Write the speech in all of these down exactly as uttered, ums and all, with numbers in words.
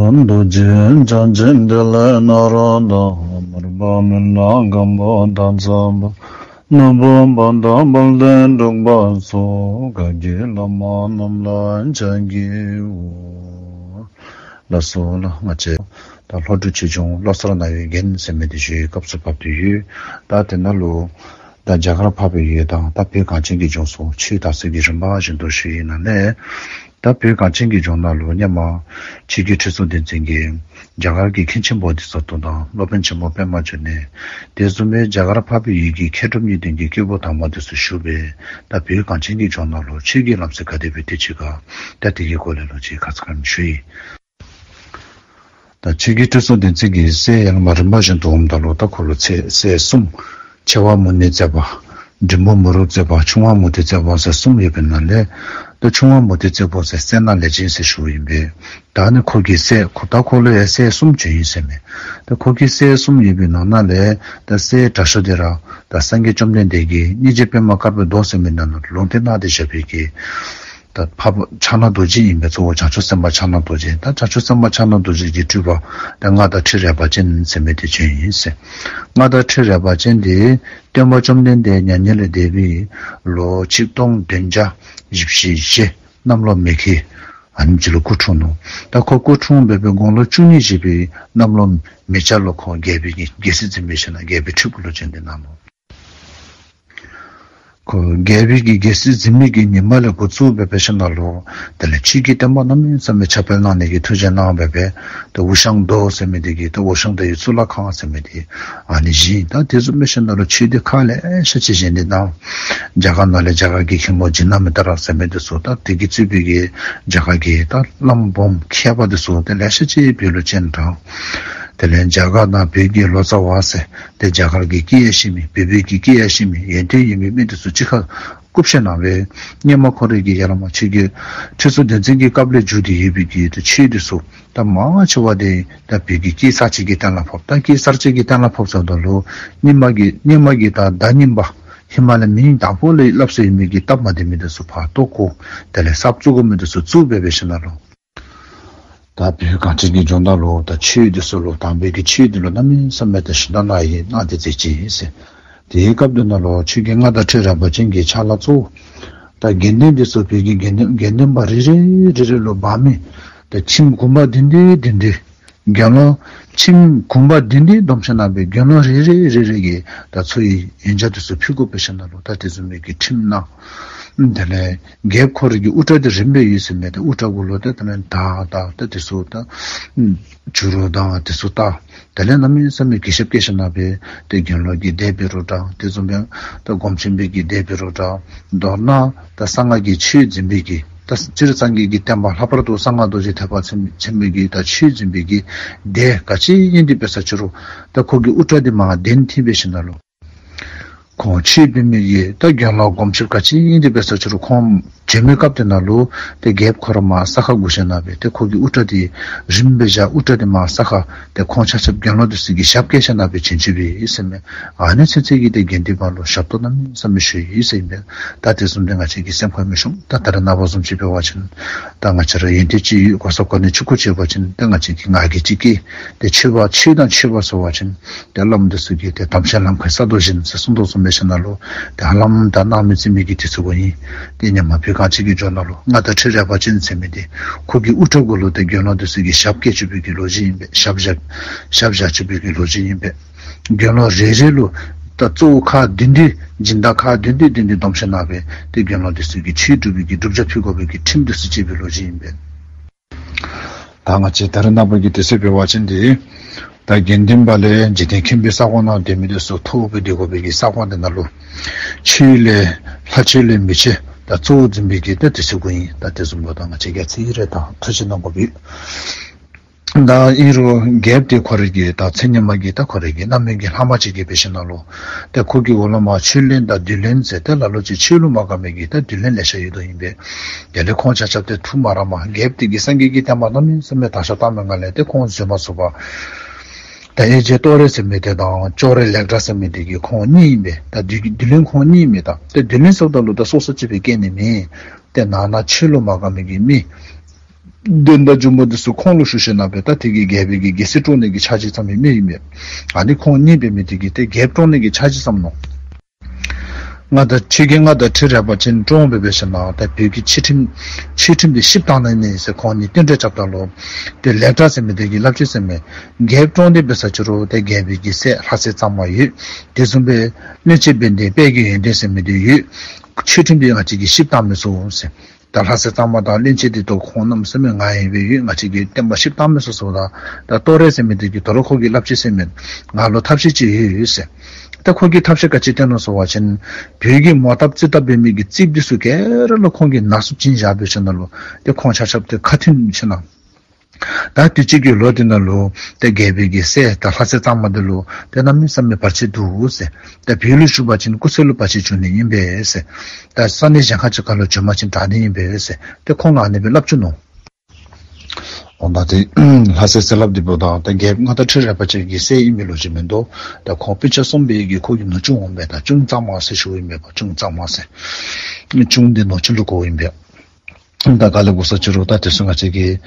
རྡོ་རྗེ་འཆང་ཆེན་ཏྲི་ལོ་ཀ་ཉི་ཐ་དང་། མར་པ་མི་ལ་སྒམ་པོ་དང་འཚམས་པ། ནག་པོ་དཔལ་ལྡན་འབྲུག་པ་སོགས། བཀའ་བརྒྱུད་བླ་མ་རྣམས་ལ་ཕྱག་བགྱིའོ། ལགས་སོ་ལགས། ང་བཅས་ད་ལྷོ་འབྲུག་ཆོས་འབྱུང་བློ་གསར་རྣ་བའི་རྒྱན་ཟེར་མི་དེ་ཞུ་ཡི་སྐབས་སུ་བབས་ཏེ་ཡོད། ད་དེ་ནང་ལུ་ད་རྒྱ་གར་འཕགས་པའི་ཡུལ་དང་ད་བོད་གངས་ཅན་གྱི་ལྗོངས་སུ་ཆོས་དར་ཚུལ་གྱི་རིམ་པ་བཞིན་དུ་ཞུ་ཡི་ནང་ལས། ད་བོད་གངས་ཅན་གྱི་ལྗོངས་ནང་ལུ་སྔོན་མ་ཆོས་རྒྱལ་ཁྲི་སྲོང་ལྡེ་བཙན་གྱིས་རྒྱ་གར་གྱི་མཁན་ཆེན་བོ་དྷི་ས་ཏྭ་དང་སློབ་དཔོན་ཆེན་མོ་པདྨ་འབྱུང་གནས། དེ་བཟུམ་སྦེ་རྒྱ་གར་འཕགས་པའི་ཡུལ་གྱི་མཁས་གྲུབ་གཉིས་ལྡན་གྱི་སྐྱེས་བུ་དམ་པ་དེ་ཚུ་བཞུགས་པས། ད་བོད་གངས་ཅན་གྱི་ལྗོངས་ནང་ལུ་ཆོས་ཀྱི་ལམ་སྲོལ་ག་དེ་སྦེ་བཏོད་ཅི་ག། ད་དེ་གི་སྐོར་ལས་ལོ་ཅིག་ཁ་ཙ་ཁ་ཉིནམ་ཞུ་ཡི། ད་ཆོས་རྒྱལ་ཁྲི་སྲོང་ལྡེ་བཙན་གྱི་སྲས་ཡར་ལས་མར་རིམ་པ་བཞིན་དུ་འོངམ་ད་ལུ་ད་ཁོ་ལུ་སྲས་སྲས་གསུམ། ཆེ་བ་མུ་ནེ་བརྩེགས་པ། འབྲིང་པོ་མུ་རུབ་བརྩེགས་པ། ཆུང་བ་མུ་ཏིག་བརྩེགས་པ་ཟེར་གསུམ་ཡོད་པའི་ནང་ལས། ད་ཆུང་བ་མུ་ཏིག་བརྩེགས་པ་ཟེར་སྲས་སྣང་ལས་ཅན་ཟེར་ཞུཝ་ཨིན་པས། ད་ནི་ཁོ་གི་སྲས་ཁོ་ད་ཁོ་ལུ་ཡང་སྲས་གསུམ་བྱོན་ཡི་ཟེར་མས། ད་ཁོ་གི་སྲས་གསུམ་ཡོད་པའི་ནང་ན་ལས་ད་སྲས་དྲག་ཤོས་དེ་ར་ད་སངས་རྒྱས་བཅོམ་ལྡན་འདས་ཀྱིས་སྙིང་རྗེ་པདྨ་དཀར་པོའི་མདོ་ཟེར་མི་ནང་ན་ལུང་བསྟན་གནང་སྟེ་བཞག་པའི་གི། ད་འཕགས་པ་ཕྱག་ན་རྡོ་རྗེ་ཨིན་པས། གཙོ་བོ་བྱང་ཆུབ་སེམས་དཔའ་ཕྱག་ན་རྡོ་རྗེ། ད་བྱང་ཆུབ་སེམས་དཔའ་ཕྱག་ན་རྡོ་རྗེ་གི་སྤྲུལ་པ་ད་མངའ་བདག་ཁྲི་རལ་པ་ཅན་ཟེར་མི་དེ་བྱོན་ཡི་ཟེར། མངའ་བདག་ཁྲི་རལ་པ་ཅན་དེ་སྟོན་པ་བཅོམ་ལྡན་འདས་མྱ་ངན་ལས་འདས་པའི་ལོ་ཆིག་སྟོང་བདུན་བརྒྱ་བཞི་བཅུ་ཞེ་བཞི་གནམ་ལོ་མེ་ཁྱི་ཨ་ནེམ་ཅིག་ལུ་སྐུ་འཁྲུངས་ནུག། ད་ཁོ་སྐུ་འཁྲུངས་འབད་བའི་དགུང་ལོ་བཅུ་གཉིས་བཞེས་པའི་གནམ་ལོ་མེ་བྱ་ལུ་ཁོ་རྒྱལ་པོའི་གི་རྒྱལ་སྲིད་འཛིན་པའི་ཞིནམ་ལས་རྒྱལ་པོའི་ཁྲི་གུ་ལུ་བྱོན་ཏེ་གནང་ནུག། ཁོ་རྒྱལ་པོའི་གི་རྒྱལ་སྲིད་འཛིན་མི་གི་ཉིནམ་ལས་འགོ་བཙུགས་འབད་བའི་ཞིནམ་ལས་དེ་ལས་ཆོས་ཀྱི་བསྟན་པ་གནམ་མེད་ས་མེད་ཁྱབ་སྤེལ་གནང་ནི་གི་ཐུགས་བཞེད་གནང་འབད་བས། ད་འུ་ཤང་རྡོ་ཟེར་མི་དེ་གིས་ད་འུ་ཤང་རྡོ་ཡི་གཙུག་ལག་ཁང་ཟེར་མི་དེ་ཨ་ནི་བཞེངས། ད་དེ་བཟུམ་འབད་ཞིནམ་ལས་ཆོས་སྡེ་ཁག་ལེ་ཤ་ཅིག་བཞེངས་ཏེ་གནང་། རྒྱ་གར་ནང་ལས་རྒྱ་གར་གྱི་མཁན་པོ་ཇི་ན་མི་ཏྲ་ཟེར་མི་དེ་ཚུ་ད་དེ་གིས་གཙོས་པའི་གི་རྒྱ་གར་གྱི་ད་བླམ་སྦོམ་མཁས་པ་དེ་ཚུ་དེ་ལེ་ཤ་ཅིག་བོད་ལུ་སྤྱན་དྲངས། དེ་ལས་རྒྱ་གར་ནང་བོད་ཀྱི་ལོ་ཙཱ་བ་ཟེར་དེ་རྒྱ་གར་གྱི་སྐད་ཡང་ཤེས་མི་བོད་བོད་ཀྱི་སྐད་ཡང་ཤེས་མི་ཡོན་ཏན་ཡོད་མི་མི་དེ་ཚུ་གཅིག་ཁར་བཀུག་བཞེངས་གནང་བས། སྔོན་མ་ཁོ་རའི་གི་ཡར་ལས་མར་ཆོས་རྒྱལ་ཁྲི་སྲོང་ལྡེ་བཙན་གྱི་སྐབས་ལས་བྱུང་སྟེ་ཡོད་པའི་གི་ད་ཆོས་དེ་ཚུ་ད་མང་ཆེ་བ་དེ་ད་བོད་ཀྱི་སྐད་གསར་བཅད་ཀྱི་སྟེང་ལ་ཕབ། ད་སྐད་གསར་བཅད་ཀྱི་སྟེང་ལ་ཕབ་ཚརཝ་ད་ལུ་སྔོན་མ་གི་སྔོན་མ་གི་ད་བརྡ་རྙིངམ་ཧེ་མ་ལས་མིང་དང་པོ་ལས་སླབ་སྲོལ་ཡོད་མི་གི་སྟབས་མ་བདེ་མི་དེ་ཚུ་ཕར་བཏོག་བཀོ། དེ་ལས་གསརཔ་བཙུགས་དགོ་མི་དེ་ཚུ་བཙུགས་འབད་བའི་ཞིནམ་ལས། ད་བོད་གངས་ཅན་གྱི་ལྗོངས་ནང་ལུ་ད་ཆོས་དེ་ཚུ་ལུ་དམ་པའི་གི་ཆོས་དེ་ལུ་གནམ་མེད་ས་མེད་ད་ཞེ་དྲག་གནང་ཡི་གནང་སྟེ་མཛད་ཅི་ཟེར། དེའི་སྐབས་དེ་ནང་ལུ་ཆོས་རྒྱལ་མངའ་བདག་ཁྲི་རལ་པ་ཅན་གྱི་ཕྱག་ལཱ་གཙོ་བོ་ད་དགེ་འདུན་དེ་ཚུ་བོད་ཀྱི་དགེ་འདུན་དགེ་འདུན་པ་རེ་རེ་རེ་རེ་ལུ་འབངས་མི་ད་ཁྱིམ་གུང་པ་བདུན་བདུན་བདུན་བདུན། དགེ་སློང་ཁྱིམ་གུང་པ་བདུན་བདུན་བསྡོམས་ཞིནམ་ལས་དགེ་སློང་རེ་རེ་རེ་རེ་གིས་ད་འཚོ་བའི་ཡོན་ཆབ་དེ་ཚུ་ཕུལ་དགོ་པའི་ཞིནམ་ལས་ད་དེ་བཟུམ་མའི་གི་ཁྲིམས་གནང་། དེ་ལས་རྒྱལཔོ་ཁོ་རའི་གི་དབུ་སྐྲ་དེ་རིངམ་སྦེ་ཡོད་ཟེར་མས། ད་དབུ་སྐྲ་གུ་ལུ་ད་དེ་ལས་དར་དང་ད་དེ་ཚུ་ད་བྱུ་རུ་དང་དེ་ཚུ་བཏགས། དེ་ལས་གནམ་མེད་ས་མེད་གུས་ཞབས་བསྐྱེད་ཞིནམ་ལས་ད་དགེ་སློང་གི་སྡེ་འབད་རུང་འདྲ། དེ་བཟུམ་སྦེ་ད་སྒོམ་ཆེན་པོའི་གི་སྡེ་འབད་རུང་འདྲ། མདོར་ན་ད་གསང་སྔགས་ཀྱི་ཆོས་འཛིན་པའི་གི་ད་སྤྱིར་གཙང་གི་གི་བསྟན་པ་ལྷག་པར་དུ་གསང་སྔགས་རྡོ་རྗེ་ཐེག་པ་ཆེན་པོའི་གི་ད་ཆོས་འཛིན་པའི་གི་སྡེ་ག་ཅི་ཨིན་དེ་འབད་ས་ཅི་རུང་ད་ཁོ་གི་དབུ་སྐྲ་དེ་མར་གདན་འཐིབས་པའི་ཞིནམ་ལས། ཁོང་ཆོས་འབད་མི་གི་ད་དགེ་སློང་སྒོམ་ཆེན་པོ་ག་ཅི་ཨིན་དེ་འབད་ས་ཅི་རུང་ཁོང་བྱོན་མི་སྐབས་དེ་ནང་ལུ་ད་རྒྱལཔོ་ཁོ་ར་མར་ས་ཁར་བསྒུགས་ཞིནམ་ལས་ད་ཁོ་གི་དབུ་སྐྲ་དེ་རིངམ་སྦེ་བཞག། དབུ་སྐྲ་དེ་མར་ས་ཁར་ད་ཁོང་ཆ་ཁྱབ་དགེ་སློང་དེ་ཚུ་གིས་ཞབས་བསྐྱེད་ཞིནམ་ལས་བྱོན་བྱོནམ་ཨིན་ཟེར་མས། ཨ་ནི་ཚུན་ཚོད་ཀྱི་ད་དགེ་འདུན་པ་ལུ་ཞབས་ཏོག་གནམ་མེད་ས་མེད་ཞུ་ཡི་ཟེར་ཨིན་པས། ད་དེ་བཟུམ་དེ་ང་བཅས་ཀྱི་སེམས་ཁར་མི་ཤོང་། ད་ད་རེས་ནངས་པ་བཟུམ་ཅིག་འབད་བ་ཅིན་ད་ང་བཅས་ར་ཡོན་ཏན་ཅིག་ཡོད། གོ་ས་གོ་གནས་ཅིག་གུ་ཅིག་ཡོད་པ་ཅིན་ད་ང་བཅས་ཀྱིས་ང་རྒྱལ་ཅིག་སྐྱེ། ཏེ་ཆོས་པ་ཆོས་དང་ཆོས་པ་ཟེར་བ་ཅིན་ཏེ་བླམ་འདི་ཚུ་གིས་ཏེ་དམ་ཆོས་ལམ་ཁའི་ས་རྡོ་བཞིན་ཟེར་གསུངས་དོ་བཟུམ་སྦེ་ཞིནམ་ལས་ཏེ་ཧ་ལམ་ད་སྣང་མེད་རྩིས་མེད་ཀྱི་དུས་ཚོད་ཀྱི་ཡིན། ཏེ་སྔོན་མ་བོད་གངས་ཅན་གྱི་ལྗོངས་ནང་ལུ་མངའ་བདག་ཁྲི་རལ་པ་ཅན་ཟེར་མི་དེ་ཁོ་གི་དབུ་སྐྲ་གུ་ལུ་ཏེ་དགེ་སློང་འདི་ཚུ་གིས་ཞབས་བསྐྱེད་བྱུང་བའི་གི་ལོ་རྒྱུས་ཨིན་པས། ཞབས་བཞག་ཞབས་བཞག་བྱུང་བའི་གི་ལོ་རྒྱུས་ཨིན་པས། དགེ་སློང་རེ་རེ་ལུ་ད་གཙོ་བོ་ཁག་བདུན་བདུན་སྦྱིན་བདག་ཁག་བདུན་བདུན་བདུན་བདུན་བསྡོམས་ཞིནམ་ལས་ཏེ་དགེ་སློང་འདི་ཚུ་གིས་ཆོས་སྒྲུབ་པའི་གི་བསྒྲུབ་བྱ་ཕུལ་དགོ་པའི་གི་ཁྲིམས་འདི་ཚུ་བཅས་པའི་ལོ་རྒྱུས་ཨིན་པས། ད་ང་བཅས་ད་རེས་ནངས་པ་གི་དུས་ཚོད་འབད་བ་ཅིན་ཏེ་ད་དགེ་འདུན་པ་ལས་འཇིག་རྟེན་ཁྱིམ་པའི་ས་གོ་ནང་སྡོད་མི་འདི་ཚུ་ཐོབ་སྦེ་སྡོད་དགོ་པའི་གི་ས་གོ་འདི་ནང་ལུ་ཆོས་ལས་ལྷ་ཆོས་ལས་མི་ཆོས་ད་གཙོ་བོ་འཛིན་པའི་གི་ད་དུས་ཚོད་ཀྱི་ཡིན། ད་དེ་བཟུམ་པ་ད་ང་བཅས་ཀྱིས་ཚིག་རེ་དང་ཐུགས་རྗེ་གནང་དགོ་པས། ད་ཨིན་རུང་རྒྱལཔོ་དེ་ཁོ་རའི་གི་ད་མཚན་སྔོན་མ་གི་ད་ཁོ་རའི་གི་རྣམ་སྨིན་གྱི་ལྷག་མ་ཅིག་གིས་འབད་ཞིནམ་ལས་ཏེ་ཁོ་གི་འོག་ལུ་མར་ཆོས་བློན་དང་བདུད་བློན་ཟེར་ཏེ་ལ་ལུ་ཅིག་ཆོས་ལུ་མ་དགའ་མི་གི་ད་བདུད་བློན་ལེ་ཤ་ཡོད་དོ་ཨིན་པས། དེ་ལས་ཁོང་ཆ་ཁྱབ་ཏེ་ཐུགས་མ་རངས་པར་རྒྱལཔོ་དེ་གིས་སངས་རྒྱས་ཀྱི་བསྟན་པ་གནམ་མེད་ས་མེད་དར་ཁྱབ་བཏང་མི་ངང་ལས་ཏེ་ཁོང་བཟོད་མ་ཚུགས་པར་ད་ཨེ་ཇེ་ཏོ་རེ་ཟེར་མི་དེ་དང་ཅོ་རེ་ལེགས་གྲགས་ཟེར་མི་དེ་གིས་ཁོང་གཉིས་ཨིན་པས། ད་བདུད་བདུད་བློན་ཁོང་གཉིས་ཨིན་པས། ད་ཏེ་བདུད་བློན་ཟེརཝ་ད་ལུ་ད་སོ་སོ་ཅིག་སྦེ་བཀལ་ནི་མེན། ཏེ་ནང་ན་ཆོས་ལུ་མ་དགའ་མི་གི་མི་ དོན་དག་འབྱུང་པོ་འདི་ཚོ་ཁོང་ལ་ཞུ་ཤེས་ན་བས་ད་དེ་གི་རྒྱལ་པོའི་གི་རྒྱལ་སྲིད་དཀྲོག་ནས་ཀྱི་ཆ་ཅིག་ཙམ་ཡིན་མེད་ཡིན་མེད། ཨ་ནི་ཁོང་གཉིས་པའི་མི་དེ་གི་དེ་རྒྱལ་པོ་དཀྲོག་ནས་ཀྱི་ཆ་ཅིག་ཙམ་ནོ། ང་དང་ཆོས་རྒྱལ་མངའ་བདག་ཁྲི་རལ་པ་ཅན་བཀྲོངས་པའི་བས་ཤེ་ན་ད་བོད་ཀྱི་ཆོས་ཁྲིམས་ཆོས་ཁྲིམས་དེ་ཞིབ་བཏང་ནས་ནས་ཟེར་ཁོང་གཉིས་བསྟུན་གྲོས་རྒྱབ་ད་ལོ། དེ་ལེགས་གྲགས་ཟེར་མི་དེ་གི་ལབ་ཅིག་ཟེར་མེད། རྒྱལ་པོ་བཀྲོངས་དེ་བས་ས་ཅི་རོ་དེ་རྒྱལ་པོའི་གི་སྲས་ལྷ་སྲས་གཙང་མ་ཡོད། དེ་བཟུམ་པའི་བློན་ཆེན་བན་དེ་དཔལ་གྱི་ཡོན་ཏན་ཟེར་མི་དེ་ཡོད། ཆོས་ཁྲིམས་དེ་ང་ཅིག་གི་ཞིབ་བཏང་མི་སོང་ཟེར། ད་ལྷ་སྲས་གཙང་མ་དང་བློན་ཆེན་དེ་དག་ཁོང་རྣམས་སེམས་མེད་ང་ཡིན་པའི་ཡོད། ང་ཅིག་གི་བསྟན་པ་ཞིབ་བཏང་མི་སོ་སོ་ད་ད་ལྟོ་རེ་ཟེར་མི་དེ་གི་དོ་རོ་ཁོ་གི་ལབ་ཅི་ཟེར་མེད། ང་ལོ་ཐབས་ཤེས་ཅིག་ཡོད་ཡོད་ཟེར། ད་ཁོ་གི་ཐབས་ཤེས་ག་ཅི་བསྟན་ནོ་ཟེར་བ་ཅན། བོད་ཀྱི་མོ་བཏབ་རྩིས་བཏབ་པའི་མི་གི་རྩིབ་དེ་སུ་གེ་ར་ལོ་ཁོང་གི་ན་སུབ་ཅིན་བཞག་པའི་ཆ་ན་ལོ། དེ་ཁོང་ཆ་ཆབ་དེ་ཁ་མཐུན་ཆེ་ན། ད་དུས་གཅིག་གི་ལོ་དེ་ན་ལོ་དེ་རྒྱལ་པོའི་གི་སྲས་ད་ལྷ་སྲས་གཙང་མ་དེ་ལོ་དེ་གནམ་མེད་ས་མེད་བར་ཆད་འདུག་ཟེར། ད་བོད་ལུ་བཞུགས་པ་ཅིན་སྐུ་ཚེ་ལུ་བར་ཆད་བྱུང་ནི་ཡིན་པས་ཟེར། ད་ས་གནས་གཞན་ཁ་ཅིག་ཁ་ལོ་བྱོན་མ་ཅིན་དྲག་ནི་ཡིན་པས་ཟེར། དེ་ཁོང་ལ་ཨ་ནི་བའི་ལབ་ཅི་ནོ། འོ་ད་དེ་ལྷ་སྲས་སྲས་ལབ་འདི་པོ་དང་ད་རྒྱལ་པོ་མངའ་བདག་ཁྲི་རལ་པ་ཅན་གྱི་སྲས་ཡིན་པའི་ལོ་ཅི་མིན་འདུག་ད་ཁོང་སྤུན་ཆ་གསུམ་པའི་གི་ཁོ་གི་ནུ་ཆུང་འོང་པས་ད་ཅུང་གཙང་མ་ཟེར་ཞུ་ཡིན་པས་པ་ཅུང་གཙང་མ་ཟེར། ཅུང་འདི་ནོ་ཆུང་ལུ་གོ་ཡིན་པས། ད་ག་ལེ་གོ་ས་ཅི་རུ་ད་དེ་སུ་ང་ཅིག་གི་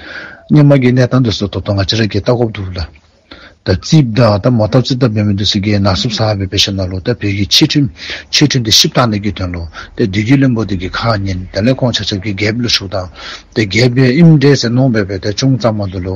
སྙེ་མ་གི་གནས་སྟངས་དེ་སུ་ཏོ་ཏོ་ང་ཅི་ར་གི་ལྟ་གོབ་འདུག་ལ། ད་རྩིབ་དང་ད་མོ་བཏབ་རྩིས་བཏབ་པའི་མི་དེ་སུ་གི་ན་སུབ་ས་བའི་པེ་ཤ་ན་ལོ་ད་བོད་ཀྱི་ཆོས་ཁྲིམས་ཆོས་ཁྲིམས་དེ་ཞིབ་བཏང་ནས་ཀྱི་དོན་ལོ་ད་བདུད་ཀྱི་བློན་པོ་དེ་གི་ཁ་ཉན་ད་ལེ་ཁོང་ཆ་ཆབ་ཀྱི་རྒྱལ་པོ་ལ་ཞུགས་དང་ད་རྒྱལ་པོའི་ཨིམ་འདྲེ་ཟེར་ནོང་བས་པས་ད་ཅུང་གཙང་མ་འདུག་ལོ།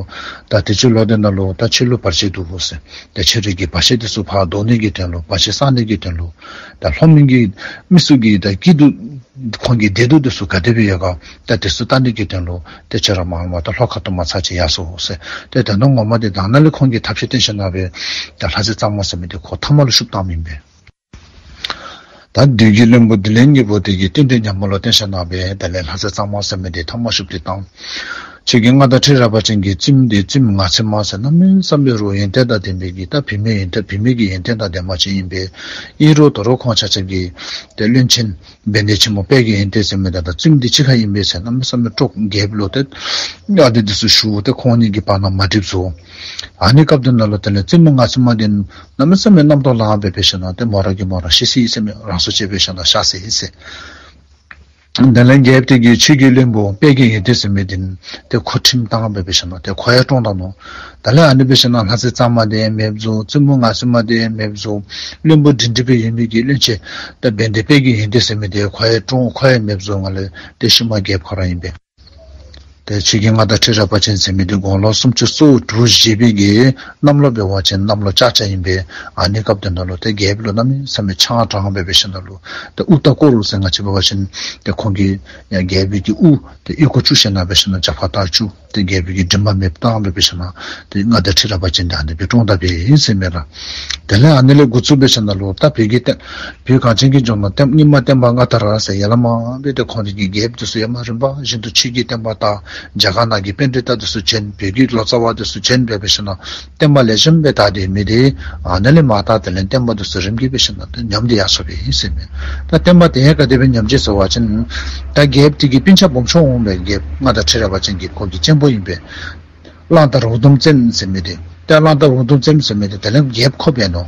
ད་དེ་ཆོས་ལོ་དེ་ན་ལོ་ད་ཆོས་ལུ་བར་ཆད་འདུག་གོ་ཟེར། ད་ཆོས་རིག་གི་བར་ཆད་དེ་སུ་ཕར་ཟློག་ནས་ཀྱི་དོན་ལོ་བར་ཆད་སངས་ནས་ཀྱི་དོན་ལོ། ད་ལྷོ་མོན་གྱི་མི་སུ་གི་ད་སྐྱིད་སྡུག་ཁོང་གི་བདེ་སྡུག་དེ་སུ་ག་དེ་བས་ཡོད་ག་ད་དེ་སུ་ལྟ་ནི་གི་དོན་ལུ་དེ་ཆོས་ར་མང་མ་ད་ལྷོ་ཁ་ཏུ་མ་ཚ་ཅི་ཡ་སོ་ཟེར། དེ་དོན་དུ་ངོ་མ་དེ་དང་ན་ལི་ཁོང་གི་ཐབས་ཤེས་བསྟན་ཤེས་ན་བས་ད་ལྷ་སྲས་གཙང་མ་ཟེར་མི་དེ་ཁོ་ཐ་མ་ལུ་ཤུབ་བཏང་མིན་པས། ད་བདུད་ཀྱི་བློན་པོ་བདུད་ལན་གཉིས་པོ་དེ་གི་རྟེན་འབྲེལ་ཉམས་མོ་ལོ་བསྟན་ཤེས་ན་བས་ད་ལས་ལྷ་སྲས་གཙང་མ་ཟེར་མི་དེ་ཐ་མ་ཤུབ་དེ་བཏང་། ཆོས་རྒྱལ་མངའ་བདག་ཁྲི་རལ་པ་ཅན་གྱི་བཙུན་དེ་བཙུན་ང་ཚེ་མ་ཟེར་ན་མིན་བསམ་པའི་རུ་ཡོན་ཏན་དང་ལྡན་པའི་གི་ད་བུད་མེད་ཡོན་ཏན་བུད་མེད་ཀྱི་ཡོན་ཏན་དང་ལྡན་མ་ཅན་ཡིན་པས། ཨིན་རུ་དོ་རུ་ཁོང་ཆ་ཆབ་ཀྱི་དེ་བློན་ཆེན་བན་དེ་ཆེན་མོ་དཔལ་གྱི་ཡོན་ཏན་ཟེར་མི་དང་ད་བཙུན་འདི་ཅི་ཁ་ཡིན་པས་ཟེར་ན་མི་བསམ་པའི་དཀྲོག་རྒྱལ་པོ་ལོ་དེ་ཨ་དེ་དེ་སུ་ཞུ་དེ་ཁོང་གཉིས་ཀྱི་བར་ན་མ་འགྲིག་སོ། ཨ་ནི་སྐབས་དེ་ན་ལོ་དེ་ལས་བཙུན་མོ་ང་ཚེ་མ་དེ་ན་མི་བསམ་པའི་རྣམ་རྟོག་ལངས་པའི་པེ་ཤ་ན་དེ་མོ་ར་གི་མོ་ར་ཤི་སི་ཟེར་མི་རང་སོ་བྱེད་པེ་ཤ་ན་ཤ་སི་ཟེར། དེ་ལས་རྒྱལ་པོ་དེ་གི་ཆོས་ཀྱི་བློན་པོ་དཔལ་གྱི་ཡོན་ཏན་ཟེར་མི་དེ་དེ་ཁོ་ཁྲིམས་བཏང་བའི་པེ་ཤ་ན་དེ་ཁོ་ཡ་བཀྲོངས་ད་ནོ། དེ་ལས་ཨ་ནི་པེ་ཤ་ན་ལྷ་སྲས་གཙང་མ་དེ་མེབ་བཟོ་བཙུན་མོ་ང་ཚེ་མ་དེ་མེབ་བཟོ་བློན་པོ་འདྲིན་འདྲི་པའི་ཡོད་མི་གི་བློན་ཆེན་དེ་བན་དེ་དཔལ་གྱི་ཡོན་ཏན་ཟེར་མི་དེ་ཁོ་ཡ་བཀྲོངས་ཁོ་ཡ་མེབ་བཟོ་ང་ལས་དེ་ཤུལ་མ་རྒྱལ་པོ་ཁོ་རང་ཡིན་པས། དེ་ཆོས་རྒྱལ་མངའ་བདག་ཁྲི་རལ་པ་ཅན་ཟེར་མི་དེ་དགུང་ལོ་སུམ་ཅུ་སོ་དྲུག་བཞེས་པའི་གི་གནམ་ལོ་འབད་བ་ཅིན་གནམ་ལོ་ལྕགས་བྱ་ཡིན་པས། ཨ་ནི་སྐབས་དེ་ན་ལོ་དེ་རྒྱལ་པོ་ལོ་གནམ་མེད་ས་མེད་ཆང་དྲང་བའི་པེ་ཤ་ན་ལོ་དེ་དབུ་རྟ་བསྐོར་རུ་ཟེར་ང་ཅི་འབད་བ་ཅིན་དེ་ཁོང་གི་ཡང་རྒྱལ་པོའི་གི་དབུ་དེ་ཨེ་ཁོ་བཅུ་ཤེས་ན་པེ་ཤ་ན་ཇ་ཕ་རྟ་བཅུ་དེ་རྒྱལ་པོའི་གི་མགྲིན་པ་མེབ་བཏང་བའི་པེ་ཤ་ན་དེ་མངའ་བདག་ཁྲི་རལ་པ་ཅན་དེ་ཨ་ནི་པེ་བཀྲོངས་ད་པེ་ཡིན་ཟེར་མེད་ལ། དེ་ལས་ཨ་ནི་ལས་འགོ་བཙུགས་པེ་ཤ་ན་ལོ་ད་བོད་ཀྱི་བསྟན་བོད་གངས་ཅན་གྱི་ལྗོངས་ན་བསྟན་རྙིང་མ་བསྟན་པ་མངའ་ཐང་ར་ཟེར་ཡ་ལ་མ་བེ་དེ་ཁོང་རིགས་ཀྱི་རྒྱལ་པོ་དེ་སུ་ཡ་མ་རིམ་པ་བཞིན་དུ་ཆོས་ཀྱི་བསྟན་པ་དང་རྒྱ་གར་ནང་གི་པཎྜི་ཏ་དེ་སུ་བྱོན་བོད་ཀྱི་ལོ་ཙཱ་བ་དེ་སུ་བྱོན་པའི་པེ་ཤ་ན་བསྟན་པ་ལེགས་ཤོམ་སྦེ་དར་ཏེ་མི་དེ་ཨ་ནི་ལས་མ་དར་དེ་ལས་བསྟན་པ་དེ་སུ་རིམ་གྱིས་པེ་ཤ་ན་དེ་ཉམས་ཏེ་ཡར་སོང་བས་ཡིན་ཟེར་མས། ད་བསྟན་པ་དེ་ཡང་ག་དེ་སྦེ་ཉམས་ཅི་ཟེར་བ་ཅིན་ད་རྒྱལ་པོ་དེ་གི་སྤུན་ཆ་སྦོམ་ཆུང་འོང་བས་རྒྱལ་པོ་མངའ་བདག་ཁྲི་རལ་པ་ཅན་གྱི་ཁོང་གི་གཅེན་པོ་ཡིན་པས། གླང་དར་འུ་དུམ་བཙན་ཟེར་མི་དེ་ད་གླང་དར་འུ་དུམ་བཙན་ཟེར་མི་དེ་དེ་ལས་རྒྱལ་པོ་ཁོ་བས་ནོ།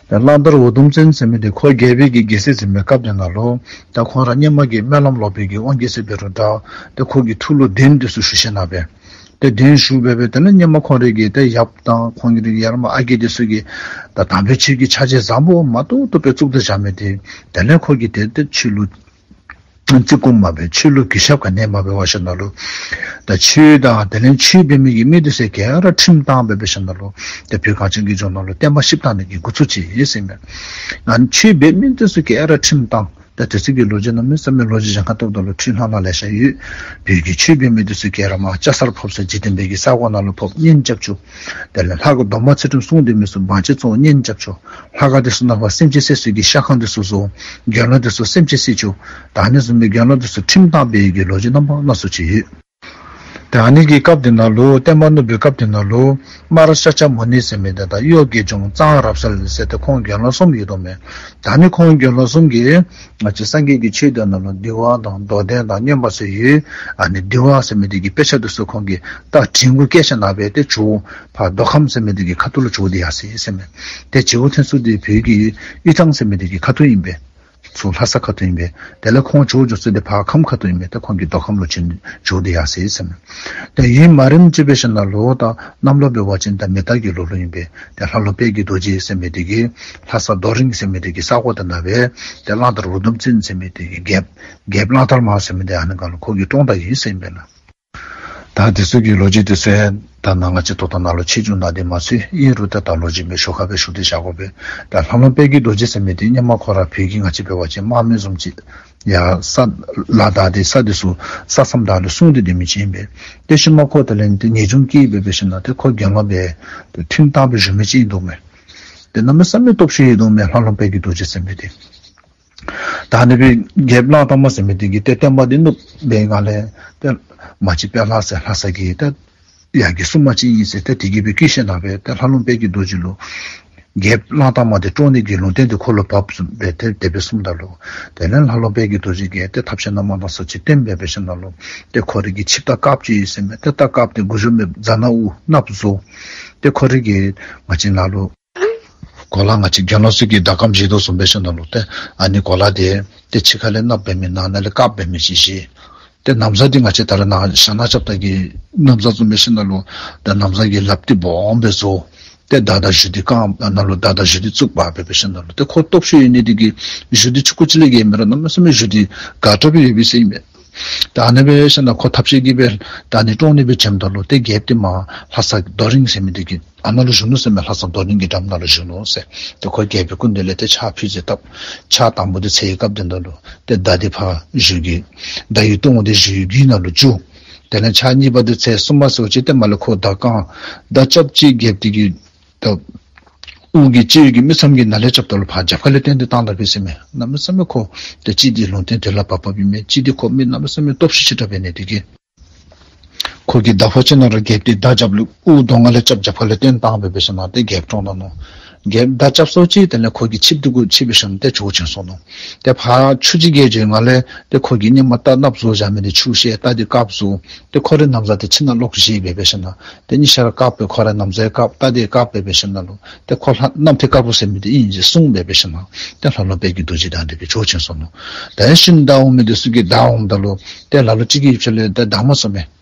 གླང་དར་འུ་དུམ་བཙན་ཟེར་མི་དེ་ཁོ་རྒྱལ་པོའི་གི་རྒྱལ་སྲིད་འཛིན་པའི་སྐབས་དེ་ན་ལོ། ད་ཁོང་ར་སྔོན་མ་གི་སྨོན་ལམ་ལོག་པའི་གི་དབང་གིས་སྲིད་པའི་རུ་འདྲ། དེ་ཁོ་གི་ཐུགས་ལུ་གདན་དེ་སུ་ཞུ་ཤེས་ན་བས། དེ་གདན་ཞུ་བས་བས་དེ་ནས་སྔོན་མ་ཁོང་རའི་གི་དེ་ཡབ་དང་ཁོང་གི་རིགས་ཡར་མ་ཨ་རྒས་དེ་སུ་གི་ད་དམ་པའི་ཆོས་ཀྱི་ཕྱག་རྗེས་བཟང་པོ་མ་ཏོག་ཏོ་པའི་བཙུགས་ཏེ་བཞག་མི་དེ། དེ་ནས་ཁོ་གི་དེ་དེ་ཆོས་ལུ་བརྩི་བཀུར་མ་བས་ཆོས་ལུ་གུས་ཞབས་ག་ནས་མ་བས་བ་ཤེས་ན་ལོ། ད་ཆོས་དང་དེ་ལས་ཆོས་འབད་མི་གི་མི་དེ་སུ་ག་ར་ཁྲིམས་བཏང་བས་བ་ཤེས་ན་ལོ། དེ་བོད་གངས་ཅན་གྱི་ལྗོངས་ནང་ལུ་བསྟན་པ་ཞིབ་བཏང་ནས་ཀྱི་འགོ་ཚུགས་ཅི་ཡིན་ཟེར་མས། ང་ཆོས་འབད་མི་དེ་སུ་ག་ར་ཁྲིམས་བཏང་། ད་དེ་ཚིག་གི་ལོ་རྒྱུས་ནང་མི་བསམ་པའི་ལོ་རྒྱུས་གཞན་ཁ་ཐོབ་ད་ལོ་ཁྲིམས་ལྷང་ལྷང་ལེ་ཤ་ཡོད། བོད་ཀྱི་ཆོས་འབད་མི་དེ་སུ་ག་ར་མ་ལྕགས་སར་ཕབ་ས་འཇིག་རྟེན་པའི་གི་ས་གོ་ནང་ལུ་ཕབ་གཉེན་རྐྱབ་ཆོག། དེ་ལས་ལྷ་གི་སྡོམ་པ་ཚུལ་ཁྲིམས་སྲུང་དེ་མི་སུ་བང་ཆེ་ཚོ་གཉེན་རྐྱབ་ཆོག། ལྷ་ཁང་དེ་སུ་ནང་པ་སེམས་ཅན་སྲེག་སྲོལ་གྱི་ཤ་ཁང་དེ་སུ་སོ། དགེ་སློང་དེ་སུ་སེམས་ཅན་སྲེག་ཆོག། ད་ནི་བཟུམ་མའི་དགེ་སློང་དེ་སུ་ཁྲིམས་བཏང་བའི་གི་ལོ་རྒྱུས་རྣམ་པ་སྣ་ཚོགས་ཅིག་ཡོད། ད་ནི་གི་སྐབས་དེ་ན་ལུ་བསྟན་པ་ནུབ་པའི་སྐབས་དེ་ན་ལུ་སྨ་ར་ཤཱཀྱ་མུ་ནེ་ཟེར་མི་དེ་དང་གཡོ་དགེ་སྦྱོང་གཙང་རབ་གསལ་ཟེར་ཏེ་ཁོང་དགེ་སློང་གསུམ་ཡོད་དོ་མེད། ད་ནི་ཁོང་དགེ་སློང་གསུམ་གྱིས་ང་བཅས་སངས་རྒྱས་ཀྱི་ཆོས་དེ་ནང་ལུ་འདུལ་བ་དང་མདོ་སྡེ་དང་མངོན་པ་ཚུ་ཡོད། ཨ་ནི་འདུལ་བ་ཟེར་མི་དེ་གི་དཔེ་ཆ་དེ་སུ་ཁོང་གིས་ད་དྲན་སྐུལ་སྐད་ཆ་ནང་བས་ཏེ་བྱུག་ཕར་མདོ་ཁམས་ཟེར་མི་དེ་གི་ཁ་ཐུག་ལུ་བྱུག་དེ་ཡར་སོ་ཡི་ཟེར་མས། དེ་བྱེའུ་ཐོན་ས་དེ་བོད་ཀྱི་དབུས་གཙང་ཟེར་མི་དེ་གི་ཁ་ཐུག་ཡིན་པས། ཚུར་ལྷ་ས་ཁ་ཐུག་ཡིན་པས། དེ་ལས་ཁོང་བྱོག་བྱོག་ཚུལ་དེ་ཕར་ཁམས་ཁ་ཐུག་ཡིན་པས། ད་ཁོང་གི་མདོ་ཁམས་ལོ་ཆེན་བྱོག་དེ་ཡར་སོང་ཡིན་ཟེར་མས། དེ་ཡུན་མ་རིང་ཅིག་འབད་ཞིནམ་ལས་ད་གནམ་ལོ་འབད་བ་ཅིན་ད་མེ་སྟག་གི་ལོ་ལོ་ཡིན་པས། དེ་ལྷ་ལུང་དཔལ་གྱི་རྡོ་རྗེ་ཟེར་མི་དེ་གིས་ལྷ་ས་རྡོ་རིང་ཟེར་མི་དེ་གི་ས་གོ་དེ་ནང་སྦེ་དེ་གླང་དར་འུ་དུམ་བཙན་ཟེར་མི་དེ་གི་རྒྱལཔོ་རྒྱལཔོ་གླང་དར་མ་ཟེར་མི་དེ་ཨ་ནི་སྒང་ལུ་ཁོ་གིས་བཀྲོངས་ད་ཡི་ཟེར་ཨིན་པས་ལགས། ད་དེ་ཚུ་གི་ལོ་རྒྱུས་དེ་ཚུ་ད་ནང་ང་བཅས་ཐོག་ཐོག་ནང་ལུ་ཆེ་ཆུང་ནང་དེ་མ་ཚུད། ཨིན་རུང་ད་ད་ལོ་རྒྱུས་མི་ཤོ་ཁ་སྦེ་ཞུ་སྟེ་བཞག་དགོ་པས། ད་ལྷ་ལུང་དཔལ་གྱི་རྡོ་རྗེ་ཟེར་མི་དེ་སྔོན་མ་ཁོ་ར་བོད་ཀྱི་ང་བཅས་འབད་བ་ཅིན་དམག་མི་བཟུམ་ཅིག་ཡར་ས་ལ་ད་དེ་ས་དེ་ཚུ་ས་མཚམས་དག་ལུ་སྲུང་སྟེ་སྡོད་མི་ཅིག་ཨིན་པས། དེ་ཤུལ་མ་ཁོ་དེ་ལས་དེ་ངེས་འབྱུང་སྐྱེས་འབད་འབད་ཞིནམ་ལས་དེ་ཁོ་དགེ་སློང་སྦེ་དེ་ཐུན་བཏང་སྦེ་བཞུགས་མི་ཅིག་ཨིན་འདུག་མས། དེ་གནམ་མེད་ས་མེད་སྟོབས་ཤུགས་ཡོད་འདུག་མས། ལྷ་ལུང་དཔལ་གྱི་རྡོ་རྗེ་ཟེར་མི་དེ། ད་ཨ་ནི་སྦེ་རྒྱལཔོ་གླང་དར་མ་ཟེར་མི་དེ་གིས་ཏེ་བསྟན་པ་དེ་བསྣུབས་པའི་སྒང་ལས་ཏེ་མ་གཅིག་དཔལ་ལྷ་ཟེར་ལྷ་ས་གི་ཏེ་ཡ་གི་སྲུང་མ་ཅིག་ཨིན་ཟེར་ཏེ་དེ་གིས་སྦེ་བསྐུལ་ཞིནམ་ལས་སྦེ་ཏེ་ལྷ་ལུང་དཔལ་གྱི་རྡོ་རྗེ་ལུ་རྒྱལཔོ་གླང་དར་མ་དེ་བཀྲོངས་ནི་གི་ལུང་བསྟན་དེ་ཁོ་ལུ་བབས་སོང་སྦེ་ཏེ་དེ་སྦེ་གསུངམ་ད་ལུ་དེ་ལས་ལྷ་ལུང་དཔལ་གྱི་རྡོ་རྗེ་གིས་ཏེ་ཐབས་ཤེས་སྣ་མང་དང་སོགས་ཅིག་བསྟན་འབད་འབད་ཞིནམ་ལས་ཏེ་ཁོ་རའི་གི་ཆིབས་རྟ་དཀརཔོ་ཅིག་ཡོད་ཟེར་མས། ཏེ་རྟ་དཀརཔོ་དེ་མགུ་མཇུག་མེད་རྫ་ནག་དབུ་གནགཔོ་བཟོ། ཏེ་ཁོ་རའི་གི་ང་བཅས་ནང་ལུ་གོ་ལ་ང་བཅས་དགེ་སློང་ཚུ་གིས་ཟླ་གམ་བཞེས་དོ་བཟུམ་འབད་ཞིནམ་ལས་ཏེ་ཨ་ནི་གོ་ལ་དེ་ཏེ་ཕྱི་ཁ་ལས་གནགཔོ་འབད་མི་ནང་ན་ལས་དཀརཔོ་འབད་མི་ཅིག་བཞེས། ཏེ་ན་བཟའ་དེ་ང་བཅས་ད་རེས་ནང་ཞྭ་ནག་རྐྱབ་ད་གི་ན་བཟའ་བཟུམ་འབད་ཞིནམ་ལས་ཏེ་ན་བཟའ་གི་ལགཔ་དེ་སྦོམ་སྦེ་བཟོ། ཏེ་མདའ་དང་གཞུ་དེ་རྐང་ནང་ལུ་མདའ་དང་གཞུ་དེ་བཙུགས་པ་འབད་འབད་ཞིནམ་ལས་ཏེ་ཁོ་སྟོབས་ཤུགས་ཡོད་ནི་དེ་གིས་གཞུ་དེ་ཆུང་ཀུ་ཅིག་ལས་བརྒལ་མེད་ར། གནམ་མེད་ས་མེད་གཞུ་དེ་དགའ་དྲགས་སྦེ་ཡོད་པས་ཟེར་ཨིན་པས། ད་ཨ་ནི་སྦེ་ཞིནམ་ལས་ཁོ་ཐབས་ཤེས་ཀྱིས་སྦེ་ད་ཨ་ནི་བཀྲོངས་ནི་སྦེ་བྱིནམ་ད་ལུ་ཏེ་རྒྱལཔོ་དེ་མར་ལྷ་ས་རྡོ་རིང་ཟེར་མི་དེ་གི་ཨ་ནཱ་ལུ་བཞུགས་ནུག་ཟེར་མས། ལྷ་ས་རྡོ་རིང་གི་འགྲམ་ནང་ལུ་བཞུགས་ནུག་ཟེར། ཏེ་ཁོ་རྒྱལ་པོའི་སྐུ་མདུན་ལས་ཏེ་ཕྱག་ཕུལ་ཟེར་བཏབ། ཕྱག་དང་པོ་དེ་འཚལ་བའི་སྐབས་དེ་ནང་ལུ་ཏེ་མདའ་དེ་ཕར་གཞུ་གི་མདའ་ཡི་ལྟོ་བ་དེ་གཞུ་གི་རྒྱུད་ནང་ལུ་བཅུག། དེ་ལས་ཕྱག་གཉིས་པ་དེ་འཚལ། གསུམ་པ་ཟེར་བ་ཅིན་ཏེ་མར་ལས་ཁོ་མདའ་རྐང་མདའ་རྐྱབ་ཅིག་རྒྱལཔོ་དེ་གི་ད་དབུ་གི་སྤྱི་གཡོན་གྱི་མིག་མཚམས་ཀྱི་ནང་ལས་རྐྱབ་ད་ལུ་ཕར་རྒྱབ་ཁ་ལས་བཏོན་ཏེ་བཏང་ད་པས་ཟེར་མས། གནམ་མེད་ས་མེད་ཁོ་ཏེ་ཅི་དེ་ལུང་བསྟན་དེ་ལུ་བབ་བབ་ཨིན་མས། ཅི་དེ་ཁོ་མི་གནམ་མེད་ས་མེད་སྟོབས་ཤུགས་ཆེ་དྲགས་འབད་ནི་དེ་གིས། ཁོ་གིས་མདའ་ཕར་ཅིག་ནང་ར་རྒྱལཔོ་དེ་མདའ་རྒྱབ་ལུ་དབུ་གདོང་ཁ་ལས་རྐྱབ། རྒྱབ་ཁ་ལས་བཏོན་བཏང་འབད་འབད་ཞིནམ་ལས་ཏེ་རྒྱལཔོ་བཀྲོངས་ད་ནུག། རྒྱལཔོ་མདའ་རྐྱབ་སོ་ཅིག་དེ་ལས་ཁོ་གི་ཆིབས་དེ་གུ་ཆིབས་འབད་ཞིནམ་ཏེ་བྱོག་བྱོན་སོང་ནུག། ཏེ་ཕར་ཆུ་ཅིག་བརྒལ་འགྱོ་བའི་སྒང་ལས་ཏེ་ཁོ་གིས་སྔོན་མ་རྟ་གནགཔོ་བཟོ་བཞག་མི་དེ་ཆུ་བཤལ། རྟ་དེ་དཀརཔོ་བཟོ། ཏེ་ཁོ་རའི་ན་བཟའ་དེ་ཕྱི་ནང་ལོག་བཞེས་འབད་འབད་ཞིནམ་ལས་ཏེ་གཉིས་ཆ་ར་དཀརཔོ་སྦེ་ཁོ་རའི་ན་བཟའ་ཡང་དཀརཔོ་རྟ་དེ་ཡང་དཀརཔོ་འབད་འབད་ཞིནམ་ལས་ཏེ་ཁོ་ལྷ་གནམ་ཐེལ་དཀར་པོ་ཟེར་མི་དེ་ཨིན་ཟེར་གསུངས་འབད་འབད་ཞིནམ་ལས་ཏེ་ལྷ་ལུང་དཔལ་གྱི་རྡོ་རྗེ་དང་འདྲ་སྦེ་བྱོག་བྱོན་སོང་ནུག། དེ་ལས་ཤིང་རྟ་འོང་མི་དེ་ཚུ་གིས་མདའ་འོངམ་ད་ལུ་ཏེ་ལ་ལུ་ཅིག་གིས་ཡིབ་ཆ་ལས་ཏེ་བདའ་མ་ཚུགས་མས།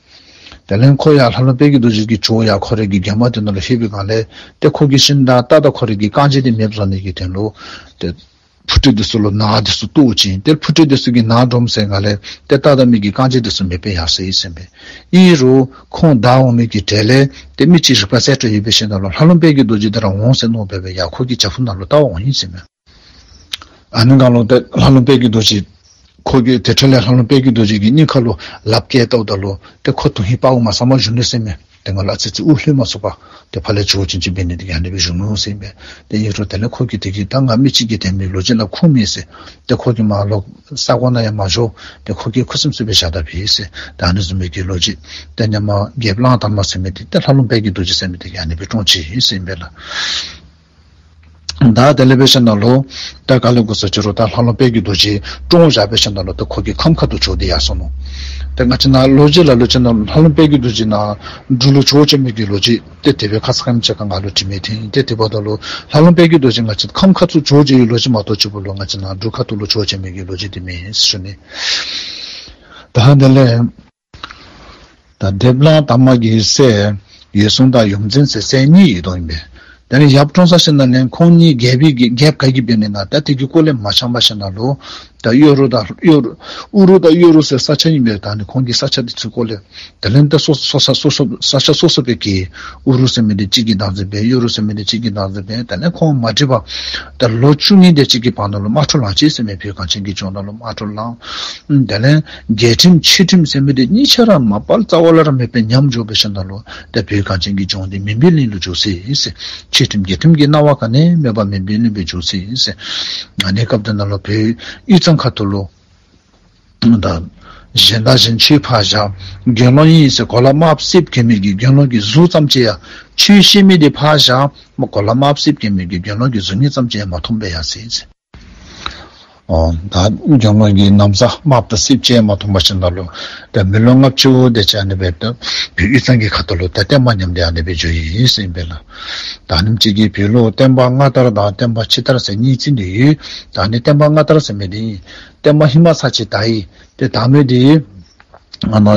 དེ་ལས་ཁོ་ཡར་ལྷ་ལུང་དཔལ་གྱི་རྡོ་རྗེ་གི་བྱོག་ཡར་ཁོ་རའི་གི་རྒྱབ་མ་དེ་ནང་ལུ་ལྷོད་པའི་སྒང་ལས་ཏེ་ཁོ་གི་ཤིང་རྟ་རྟ་དང་ཁོ་རའི་གི་རྐང་རྗེས་དེ་མེདཔ་བཟོ་ནི་གི་དོན་ལུ་ཏེ་ཕུ་ཁྲི་དེ་ཚུ་ལུ་ནག་དེ་ཚུ་གཏོར་བྱིན། ཏེ་ཕུ་ཁྲི་དེ་ཚུ་གིས་ནག་སྒྲོམ་ཟེར་སྒང་ལས་ཏེ་རྟ་དང་མི་གི་རྐང་རྗེས་དེ་ཚུ་མེདཔ་སྦེ་ཡར་སོང་ཡི་ཟེར་མས། ཨིན་རུང་ཁོང་མདའ་འོང་མི་གི་གྲལ་ལས་ཏེ་མི་ཅིག་རིག་པ་གསལ་དྲགས་ཡོད་པའི་ཤིང་རྟ་ལུ་ལྷ་ལུང་དཔལ་གྱི་རྡོ་རྗེ་དེ་ར་འོང་ཟེར་མནོ་འབད་འབད་ཡར་ཁོ་གི་བྱག་ཕུག་ནང་ལུ་བལྟ་བར་འོང་ཡི་ཟེར་མས། ཨ་ནི་སྒང་ལུ་ཏེ་ལྷ་ལུང་དཔལ་གྱི་རྡོ་རྗེ་ཁོ་གིས་དེ་འཕྲལ་ལས་ལྷ་ལུང་དཔལ་གྱི་རྡོ་རྗེ་གི་སྙིང་ཁ་ལུ་ལགཔ་བཀལ་བལྟཝ་ད་ལུ་ཏེ་ཁོ་དོན་ཧིང་དཔའ་བོ་མ་ཚང་བར་བཞུགས་ནུག་ཟེར་མས། ཏེ་ང་ལུ་ཨ་ཙི་ཙི་དབུགས་ལྷོད་མ་ཚུགས་པར་ཏེ་ཕར་ལས་བྱོག་བྱོན་ཅིག་འབད་ནི་དེ་གིས་ཨ་ནི་སྦེ་བཞུགས་ནུག་ཟེར་མས། ཏེ་ཨིན་རུང་དེ་ལས་ཁོ་གིས་དེ་གི་ད་ང་མི་གཅིག་གིས་དེ་མི་ལོ་རྒྱུས་ནང་ཁུངས་མེད་ཟེར། ཏེ་ཁོ་གིས་མར་ལོག་ས་གོ་ནང་ཡང་མ་བཞུགས། ཏེ་ཁོ་གིས་ཁུ་སིམ་སིམ་སྦེ་བཞག་ད་པས་ཟེར། ཏེ་ཨ་ནི་བཟུམ་མའི་གི་ལོ་རྒྱུས། ཏེ་སྔོན་མ་རྒྱལཔོ་གླང་དར་མ་ཟེར་མི་དེ་ཏེ་ལྷ་ལུང་དཔལ་གྱི་རྡོ་རྗེ་ཟེར་མི་དེ་གིས་ཨ་ནི་སྦེ་བཀྲོངས་ཅི་ཟེར་ཨིན་པས་ལགས། ད་དེ་ལས་འབད་ཞིནམ་ལས་ད་ག་ལས་གོ་ས་ཅི་རུང་ད་ལྷ་ལུང་དཔལ་གྱི་རྡོ་རྗེ་བཀྲོངས་བཞག་འབད་ཞིནམ་ལས་ད་ཁོ་གིས་ཁམས་ཁ་ཐུག་བྱོག་སྟེ་ཡར་སོང་ནུག། ཏེ་ང་བཅས་ནང་ལོ་རྒྱུས་ལ་ལུ་ཅིག་ནང་ལྷ་ལུང་དཔལ་གྱི་རྡོ་རྗེ་ནཱ་འབྲུག་ལུ་བྱོག་བྱོན་མི་གི་ལོ་རྒྱུས་ཏེ་དེ་སྦེ་ཁ་ཙ་ཁ་ཉིནམ་ཅིག་ཁར་ང་ལུ་དྲི་མི་དེ་ཨིན། ཏེ་དེ་འབདཝ་ད་ལུ་ལྷ་ལུང་དཔལ་གྱི་རྡོ་རྗེ་ང་བཅས་ཁམས་ཁ་ཐུག་བྱོག་བྱོན་ཡི་ལོ་རྒྱུས་མ་གཏོགས་ཅིག་པོ་ལུ་ང་བཅས་ནཱ་འབྲུག་ཁ་ཐུག་ལུ་བྱོག་བྱོན་མི་གི་ལོ་རྒྱུས་དེ་མེད་ཟེར་ཞུ་ནི། ད་དེ་ལས་ད་རྒྱལཔོ་གླང་དར་མ་གི་སྲས་འོད་སྲུང་དང་ཡོངས་འཛིན་ཟེར་སྲས་གཉིས་ཡོད་དོ་ཨིན་པས། དེ་ནས་ཡབ་བཀྲོངས་ས་ཞིནམ་ལས་ཁོང་གཉིས་རྒྱལ་པོའི་གི་རྒྱལཔོ་ག་གིས་འབད་ནི་ན་ད་དེ་གི་སྐོར་ལས་མ་ཤེས་པར་ཞིནམ་ལས་ད་གཡོ་རུ་དང་གཡོ་རུ་ཨུ་རུ་དང་གཡོ་རུ་ཟེར་ས་ཆ་ཨིན་པས། ད་ནི་ཁོང་གི་ས་ཆ་དེ་ཚུ་སྐོར་ལས་དེ་ལས་ད་སོ་སོ་ས་སོ་སོ་ས་ཆ་སོ་སོ་སྦེ་གི་ཨུ་རུ་ཟེར་མི་དེ་གཅིག་གིས་བདག་འཛིན་འབད། གཡོ་རུ་ཟེར་མི་དེ་གཅིག་གིས་བདག་འཛིན་འབད། དེ་ལས་ཁོང་མ་འགྲིག་པར་ད་ལོ་བཅུ་གཉིས་དེ་ཅིག་གི་བར་ན་ལུ་དམག་འཁྲུག་ལངས་ཅི་ཟེར་མས། བོད་གངས་ཅན་གྱི་ལྗོངས་ནང་ལུ་དམག་འཁྲུག་ལངས། དེ་ལས་རྒྱལ་ཁྲིམས་ཆོས་ཁྲིམས་ཟེར་མི་དེ་གཉིས་ཆ་ར་མ་པ་ལས་རྩ་བ་ལས་ར་མེད་པར་ཉམས་འགྱོ་འབད་ཞིནམ་ལས་ད་བོད་གངས་ཅན་གྱི་ལྗོངས་འདི་མུན་པའི་གླིང་ལུ་འགྱུར་སོ་ཡི་ཟེར། ཆོས་ཁྲིམས་རྒྱལ་ཁྲིམས་ཀྱི་སྣང་བ་ག་ནི་མེད་པར་མུན་པའི་གླིང་སྦེ་འགྱུར་སོ་ཡི་ཟེར། ཨ་ནི་སྐབས་དེ་ནང་ལུ་བོད་དབུས་གཙང་ཁ་ཐུག་ལུ་ད་གཞན་དག་གཞན་ཆོས་ཕར་བཞག། དགེ་སློང་ཨིན་ཟེར་གོ་ལ་དམརཔོ་སེརཔོ་གྱོན་མི་གི་དགེ་སློང་གི་གཟུགས་ཙམ་ཅིག་ཡང་ཆོས་བཤད་མི་དེ་ཕར་བཞག། མ་གོ་ལ་དམརཔོ་སེརཔོ་གྱོན་མི་གི་དགེ་སློང་གི་གཟུགས་བརྙན་ཙམ་ཅིག་ཡང་མ་མཐོང་པར་ཡར་སོ་ཡི་ཟེར། ཨོ། ད་དགེ་སློང་གི་ན་བཟའ་དམར་དང་སེར་བཅས་མ་མཐོང་པ་ཞིག་ན་ལོ། ད་མི་ལོ་ལྔ་བཅུ་དེ་ཅག་ནི་བས་ད་བོད་དབུས་གཙང་གི་ཁ་ཐོག་ལོ་ད་བསྟན་པ་ཉམས་ཏེ་ཨ་ནི་བས་འཇོ་ཡི་ཡིན་ཟིན་པས་ལ། ད་ནིམ་གཅིག་གི་བོད་ལོ་བསྟན་པ་སྔ་དར་དང་བསྟན་པ་ཕྱི་དར་ཟེར་གཉིས་ཚིག་འདི་ཡོད། ད་ནི་བསྟན་པ་སྔ་དར་ཟེར་མི་འདི་ཡིན། བསྟན་པ་ཧི་མ་ས་ཆེ་ད་ཡི་དེ་ད་མོད་དེ། ཨ་ནི་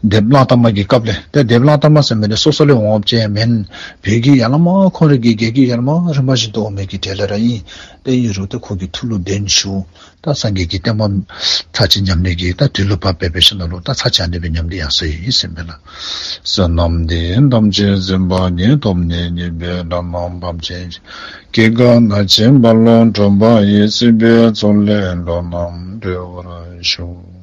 སྡེབ་གླང་དར་མ་གི་སྐབས་ལས་དེ་སྡེབ་གླང་དར་མ་ཟེར་མི་དེ་སོ་སོ་ལས་འོང་བ་ཅན་མིན། བོད་ཀྱི་ཡར་ལ་མ་ཁོང་རེ་གི་རྒྱལ་ཀྱི་ཡར་ལ་མ་རིམ་པ་བཞིན་དུ་འོང་མེད་ཀྱི་གྲས་ལ་ར་ཡིན། དེ་ཡིན་རུང་དེ་ཁོ་གི་ཐུགས་ལུ་བདེན་ཞུ། ད་སངས་རྒྱས་ཀྱི་བསྟན་པ་ཚར་གཅིག་ཉམས་ལེན་གྱི་ད་དུས་ལུ་བབ་པའི་བེ་ཤ་ན་ལུ་ད་ཚར་གཅིག་ཨ་ནི་བས་ཉམས་ལེན་ཡང་སོ་ཡི་ཟིན་པས་ལ། བསོད་ནམས་འདི་ཡིས་ཐམས་ཅད་གཟིགས་པ་ཉིད། ཐོབ་ནས་ཉེས་པའི་དགྲ་རྣམས་ཕམ་བྱས་ཤིང་། སྐྱེ་རྒ་ན་འཆིའི་རྦ་ཀློང་འཁྲུགས་པ་ཡི། སྲིད་པའི་མཚོ་ལས་འགྲོ་རྣམས་སྒྲོལ་བར་ཤོག།